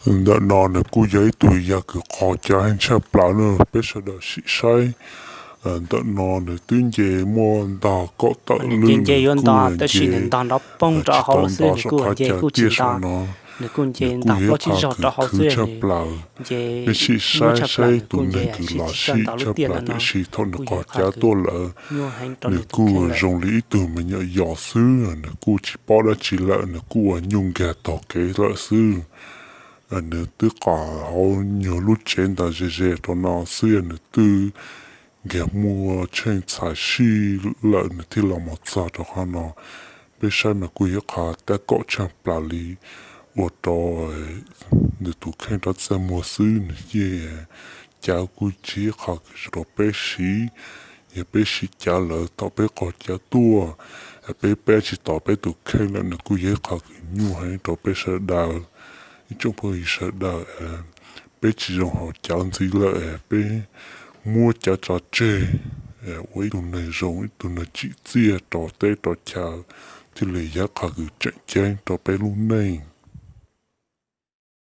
Ntawm no nws kuj yog ib tug yaj kws qhov cav heev tshaj plaws no, peb sawv daws sim saib. Ntawm no nws twb nce muaj ntog kom tawm lwm, nws kuj nce tsis tau ntov saum qhov cav tiaj saum no. Nws kuj yog ib qho khwv tshaj plaws. Peb sim saib saib tus neeg kws los sim tshaj plaws, tiam sis thaum nws qhov cav tuaj lawm, nws kuj zoo li ib tug me nyuam yos xwb, nws kuj tsis paub dab tsi lawm, nws kuj ua nyuj nkag taug kev lawm xwb. Nws twb qhov hauv nyuag lub tsev ntawd ze ze rau no xwb, nws twb nkag muaj tsheej txhais sij lawm nws thiaj los mus txog rau qhov no. Peb saib mas kuj yog ib qho tab kaum tshaj plaws li, ua rau nws tus kheej rov txaj muag xwb, nws yeej cav kuj tsis yog ib qho kws zoo rau peb siv. Yog peb sim cav lawm thaum peb qhov cav tuaj, peb pab tsis tau peb tus kheej lawm, nws kuj yog ib qho kws nyuaj heev rau peb sawv daws, ib tsoom phooj ywg sawv daws. Peb tsis zoo hais cav ntxiv lawm, peb muab cav tso tseg, ua ib tug neeg zoo, ib tug neeg tsim txiaj rau teb rau chaw, thiaj li yog ib qho kws tseem ceeb rau peb lub neej.